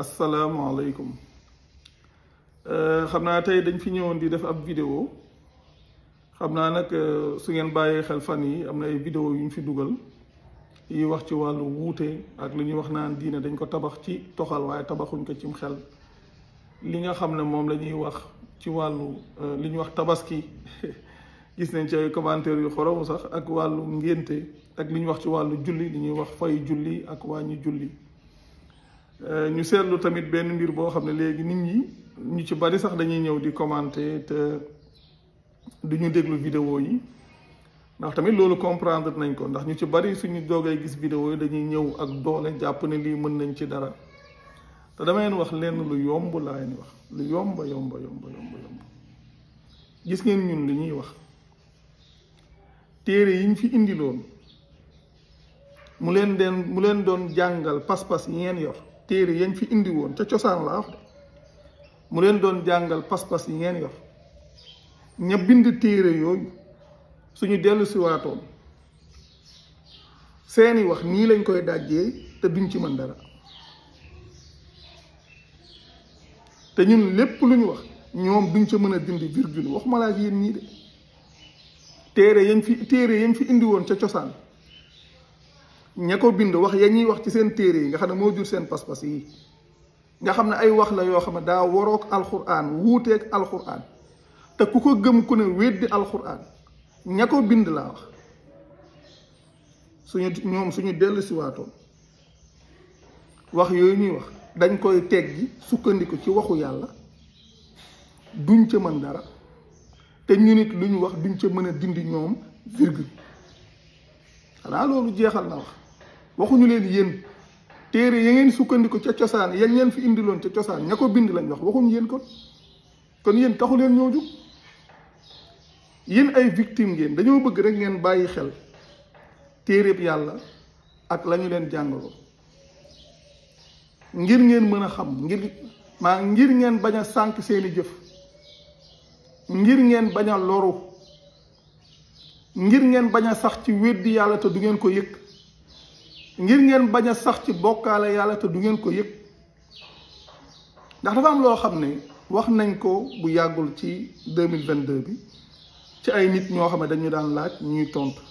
asalaamaaleykum xam naa tey dañ fi ñëwoon di def ab vidéo xam naa nag su ngeen bàyyee xel fan yi am na ay vidéo yu ñu fi dugal yi wax ci wàllu wuute ak li ñuy wax naan diine dañ ko tabax ci toxal waaye tabaxuñ ko cim xel li nga xam ne moom la ñuy wax ci wàllu li ñuy wax tabaski gis nañ ci ay commentaires yu xoromu sax ak wàllu ngénte ak li ñuy wax ci wàllu julli li ñuy wax fay julli ak wàññi julli ñu seetlu tamit benn mbir boo xam ne léegi nit ñi ñu ci bari sax dañuy ñëw di commenter te duñu déglu vidéo yi ndax tamit loolu comprendre nañ ko ndax ñu ci bari suñu doogay gis vidéo yi dañuy ñëw ak doole jàpp ne lii mën nañ ci dara te dama leen wax lenn lu yomb laa leen wax lu yomb gis ngeen ñun li ñuy wax téere yi ñu fi indiloon mu leen doon jàngal pas-pas yi ngeen yor téere yañ fi indi woon ca cosaan laa wax de mu leen doon jàngal pas-pas yi ngeen yor ña bind téere yooyu suñu dellu si waatoon seeni wax nii lañ koy dajjee te duñ ci mën dara te ñun lépp lu ñu wax ñoom duñ ca mën a dindi virgule waxuma laa ak yéen ñii de téere yañ fi indi woon ca cosaan ña ko bind wax ya ñuy wax ci seen téere yi nga xam ne moo jur seen pas-pas yi nga xam ne ay wax la yoo xam ne daa waroog alxuraan wuuteeg alxuraan te ku ko gëm ku ne weddi alxuraan ña ko bind laa wax suñu dellu si waatoon wax yooyu ñuy wax dañ koy teggi sukkandiku ci waxu yàlla duñ ca mën dara te ñu nit lu ñu wax duñ ca mën a dindi ñoom virgule xanaa loolu jeexal na wax waxuñu leen yéen téere ya ngeen sukkandiku ca cosaan ya ngeen fi indiloon ca cosaan ña ko bind lañ wax waxuñu yéen kon yéen taxu leen ñoo jug yéen ay victime ngeen dañoo bëgg rek ngeen bàyyi xel téereb yàlla ak la ñu leen jàngaloo ngir ngeen mën a xam ngir ngeen bañ a sànk seeni jëf ngir ngeen bañ a loru ngir ngeen bañ a sax ci weddi yàlla te du ngeen ko yëg ngir ngeen bañ a sax ci bokkaale yàlla te du ngeen ko yëg ndax dafa am loo xam ne wax nañ ko bu yàggul ci 2022 bi ci ay nit ñoo xam ne dañu daan laaj ñuy tontu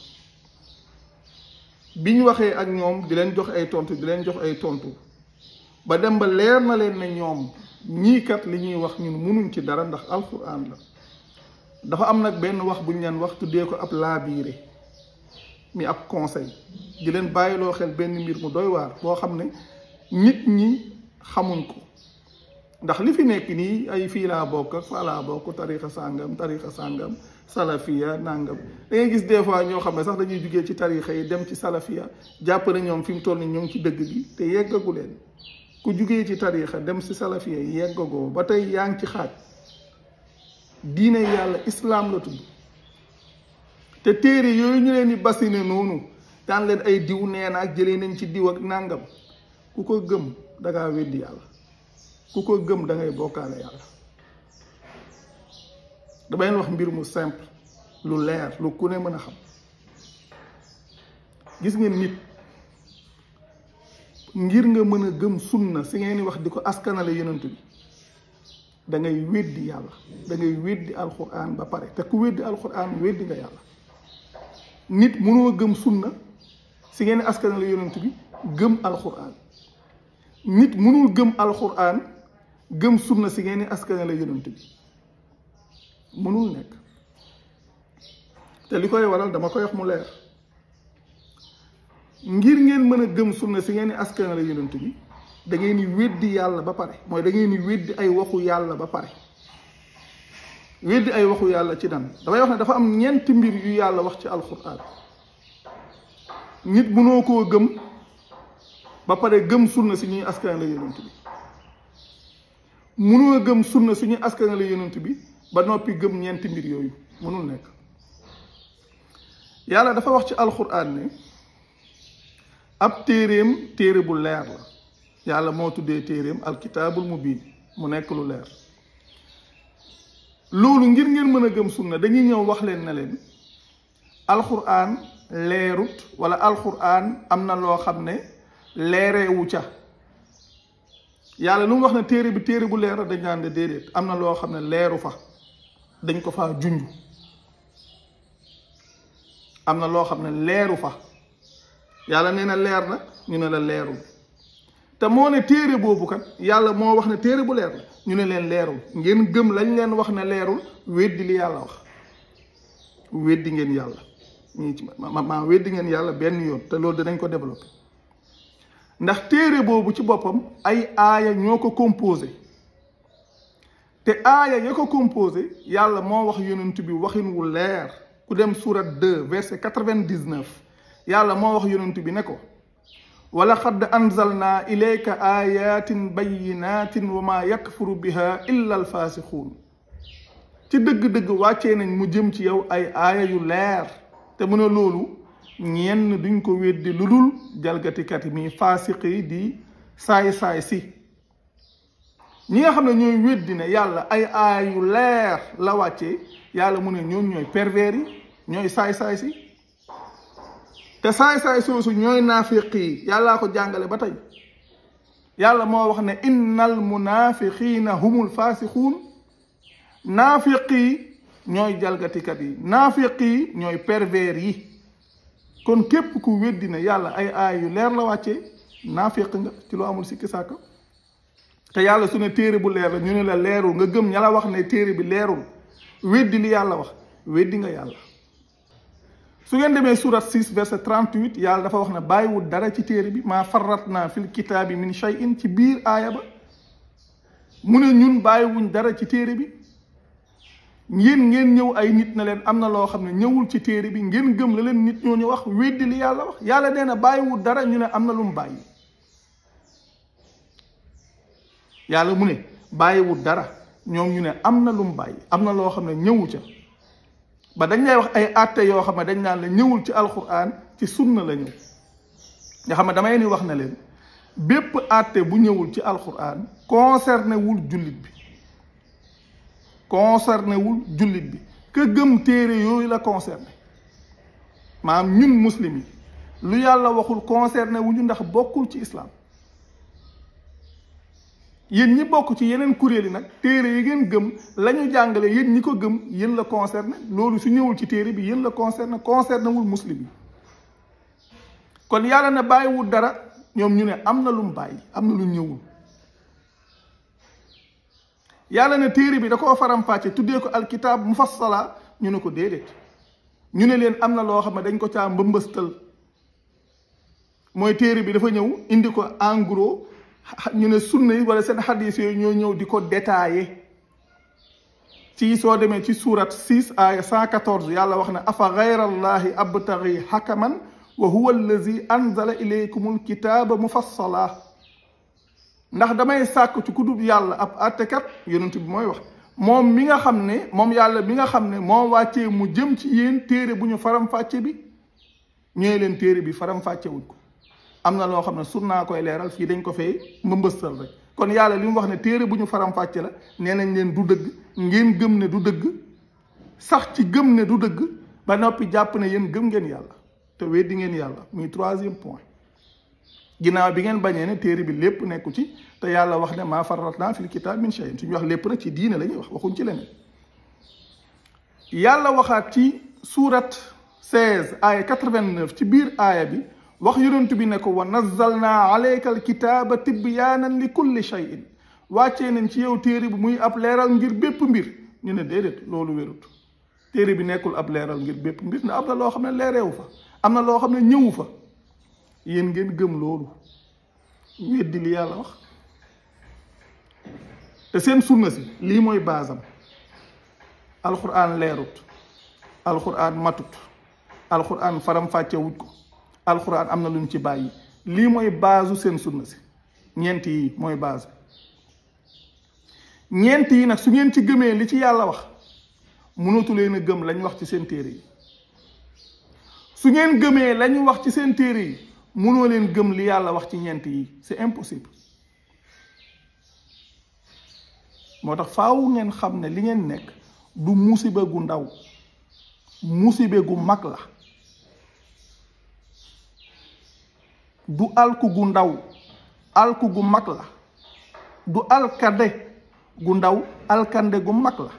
bi ñu waxee ak ñoom di leen jox ay tontu ba dem ba leer na leen ne ñoom ñii kat li ñuy wax ñun mënuñ ci dara ndax alxuraan la dafa am nag benn wax bu ñu leen wax tuddee ko ab laabiire mi ab conseil di leen bàyyiloo xel benn mbir mu doy waar boo xam ne nit ñi xamuñ ko ndax li fi nekk nii ay fii laa bokk ak faa laa bokk tarixa sàngam salafiya nangam da ngay gis des fois ñoo xam ne sax dañuy jugee ci tarixa yi dem ci salafiya jàpp na ñoom fi mu toll ni ñoo ngi ci dëgg gi te yeggagu leen ku jugee ci tarixa dem ci salafiya yi yeggagoo ba tey yaa ngi ci xaaj diine yàlla islaam la tudd te téere yooyu ñu leen di basine noonu daan leen ay diw nee na ak jëlee nañ ci diw ak nàngam ku ko gëm dangaa weddi yàlla ku ko gëm da ngay bokkaale yàlla dama leen wax mbir mu simple lu leer lu ku ne mën a xam gis ngeen nit ngir nga mën a gëm sunna si ngeen di wax di ko askanale yonent bi da ngay weddi yàlla da ngay weddi alxuraan ba pare te ku weddi alxuraan weddi nga yàlla nit mënoo gëm sunna si ngeen di askanale yonent bi gëm alxuraan nit mënul gëm alxuraan gëm sunna si ngeen di askanale yonent bi mënul nekk te li koy waral dama koy wax mu leer ngir ngeen mën a gëm sunna si ngeen di askanale yonent bi da ngeen di weddi yàlla ba pare mooy da ngeen di weddi ay waxu yàlla ba pare weddi ay waxu yàlla ci dan damay wax ne dafa am ñeenti mbir yu yàlla wax ci alxuraan nit mënoo koo gëm ba pare gëm sunna si ñuy askanale yonent bi mënoo gëm sunna si ñuy askanale yonent bi ba noppi gëm ñeenti mbir yooyu mënul nekk yàlla dafa wax ci alxuraan ne ab téere bu leer la yàlla moo tuddee téeréem alkitaabul mubiin mu nekk lu leer loolu ngir ngeen mën a gëm sunna dañuy ñëw wax leen ne leen alxuraan leerut wala alxuraan am na loo xam ne leereewu ca yàlla lu mu wax ne téere bi téere bu leer dañ naan de déedéet am na loo xam ne leeru fa dañ ko faa junj am na loo xam ne leeru fa yàlla nee na leer na ñu ne la leerul te moo ne téere boobu kat yàlla moo wax ne téere bu leer la ñu ne leen leerul ngeen gëm lañ leen wax ne leerul weddi li yàlla wax weddi ngeen yàlla ñii ci weddi ngeen yàlla benn yoon te loolu dinañ ko développé ndax téere boobu ci boppam ay aaya ñoo ko composé te aaya ya ko composé yàlla moo wax yonent bi waxin wu leer ku dem surat 2 verset 99 yàlla moo wax yonent bi ne ko wala xadd anzalna ilayka ayatin bayinatin wa ma yakfuru biha illa alfaasixuun ci dëgg-dëgg wàccee nañ mu jëm ci yow ay aaya yu leer te mu ne loolu ñenn duñ ko weddi lu dul jalgatikat yi mi faasiq yi di saay-saay si ñi nga xam ne ñooy weddi ne yàlla ay aaya yu leer la wàccee yàlla mu ne ñoom ñooy pervers yi ñooy saay-saay si te saay-saay soosu ñooy naafiq yi yàllaa ko jàngale ba tey yàlla moo wax ne innal munafiqina humul faasiquun naafiq yi ñooy jalgatikat yi naafiq yi ñooy pervers yi kon képp ku weddi ne yàlla ay aay yu leer la wàccee naafiq nga ci loo amul sikki sàkk te yàlla su ne téere bu leer la ñu ne la leerul nga gëm ña la wax ne téere bi leerul weddi li yàlla wax weddi nga yàlla su ngeen demee surat 6 verset 38 yàlla dafa wax ne bàyyiwul dara ci téere bi maa farratna fil kitaabi min shay'in ci biir aaya ba mu ne ñun bàyyiwuñ dara ci téere bi ngeen ñëw ay nit na leen am na loo xam ne ñëwul ci téere bi ngeen gëm la leen nit ñooñu wax weddi li yàlla wax yàlla nee na bàyyiwul dara ñu ne am na lu mu bàyyi yàlla mu ne bàyyiwul dara ñoom ñu ne am na lu mu bàyyi am na loo xam ne ñëwu ca ba dañ lay wax ay àtte yoo xam ne dañ naan la ñëwul ci alquran ci sunna la ñëw nga xam ne damay ni wax na leen bépp àtte bu ñëwul ci alquran concerné wul jullit bi concerné wul jullit bi que gëm téere yooyu la concerné maanaam ñun muslim yi lu yàlla waxul concerné wuñu ndax bokkul ci islam yéen ñi bokk ci yeneen kuréel yi nag téere yi ngeen gëm la ñu jàngale yéen ñi ko gëm yéen la concerné loolu su ñëwul ci téere bi yéen la concerné wul muslim yi kon yàlla ne bàyyiwul dara ñoom ñu ne am na lu mu bàyyi am na lu ñëwul yàlla ne téere bi da koo faram-fàcce tuddee ko alkitab mufassala ñu ne ko déedéet ñu ne leen am na loo xam ne dañ ko caa mbëmbëstal mooy téere bi dafa ñëw indi ko en gros ñu ne sunna yi wala seen xadis yooyu ñoo ñëw di ko détaillé ci soo demee ci surat 6 aya 114 yàlla wax ne afa gayrallahi abtaghi hakaman wa huwa allazi anzala ilaykumul kitaba mufassala ndax damay sàkk ci kudub yàlla ab àttekat yonent bi mooy wax moom mi nga xam ne moom yàlla mi nga xam ne moo wàccee mu jëm ci yéen téere bu ñu faram-fàcce bi ñooy leen téere bi faram-fàcce wuñ ko am na loo xam ne sunnaa koy leeral fii dañ ko fay mbëmbëstal rek kon yàlla li mu wax ne téere bu ñu faram-fàcce la nee nañ leen du dëgg ngeen gëm ne du dëgg sax ci gëm ne du dëgg ba noppi jàpp ne yéen gëm ngeen yàlla te weddi ngeen yàlla muy 3e point ginnaaw bi ngeen bañee ne téere bi lépp nekku ci te yàlla wax ne maa farratna fil kitaab min shay'in suñu wax lépp rek ci diine la ñuy wax waxuñ ci leneen yàlla waxaat ci surat 16 aaya 89 ci biir aaya bi wax yonent bi ne ko wa nazzalna alayka alkitaaba tibyaanan li kulli shay'in wàccee nañ ci yow téere bi muy ab leeral ngir bépp mbir ñu ne déedéet loolu wérut téere bi nekkul ab leeral ngir bépp mbir ndax am na loo xam ne leereewu fa am na loo xam ne ñëwu fa yéen ngeen gëm loolu weddi li yàlla wax te seen sunna si lii mooy baasam alquran leerut alquran matut alquran faram-fàcce wuj ko alquran am na lu ñu ci bàyyi lii mooy baasu seen sunna si ñeent yi mooy base ñeent yi nag su ngeen ci gëmee li ci yàlla wax mënatu leen a gëm lañ wax ci seen téere yi su ngeen gëmee lañu wax ci seen téere yi mënoo leen gëm li yàlla wax ci ñeent yi c'est impossible moo tax faaw ngeen xam ne li ngeen nekk du musiba gu ndaw musiba gu mag la du alku gu ndaw alku gu mag la du alkande gu ndaw alkande gu mag la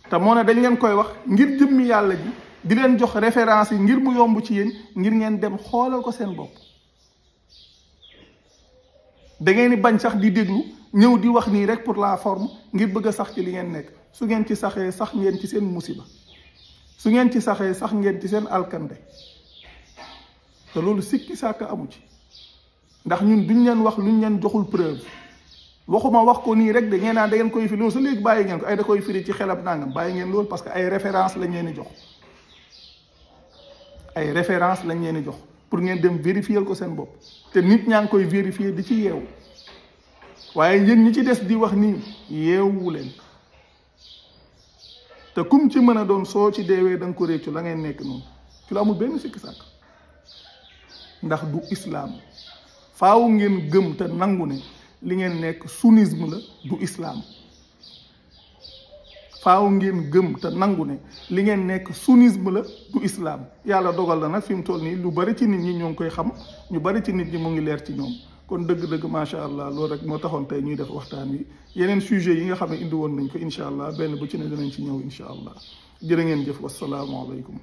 te moo ne dañ leen koy wax ngir jëmmi yàlla ji di leen jox référence yi ngir mu yomb ci yéen ngir ngeen dem xoolal ko seen bopp da ngeen di bañ sax di déglu ñëw di wax nii rek pour la forme ngir bëgg a sax ci li ngeen nekk su ngeen ci saxee sax ngeen ci seen musiba su ngeen ci saxee sax ngeen ci seen alkande te loolu sikki sàkk amu ci ndax ñun duñ leen wax luñ leen joxul preuve waxuma wax ko nii rek da ngeen naan da ngeen koy firi loolu sa léegi bàyyi ngeen ko ay da koy firi ci xelab nangam bàyyi ngeen loolu parce que ay référence lañ leen di jox ay référence lañ leen di jox pour ngeen dem vérifier ko seen bopp te nit ñaa ngi koy vérifier di ci yeewu waaye yéen ñi ci des di wax nii yeewu leen te kum ci mën a doon soo ci deewee da nga ko réccu la ngeen nekk noonu ci lu amul benn sikki sàkk ndax du islaam faaw ngeen gëm te nangu ne li ngeen nekk sunnisme la du islaam faaw ngeen gëm te nangu ne li ngeen nekk sunnisme la du islaam yàlla dogal na nag fi mu toll nii lu bari ci nit ñi ñoo ngi koy xam ñu bari ci nit ñi mu ngi leer ci ñoom kon dëgg-dëgg macha allah loolu rek moo taxoon tey ñuy def waxtaan wi yeneen sujet yi nga xam ne indi woon nañ ko incha allah benn bu ci ne dinañ ci ñëw incha allah jërë ngeen jëf wasalaamualeykum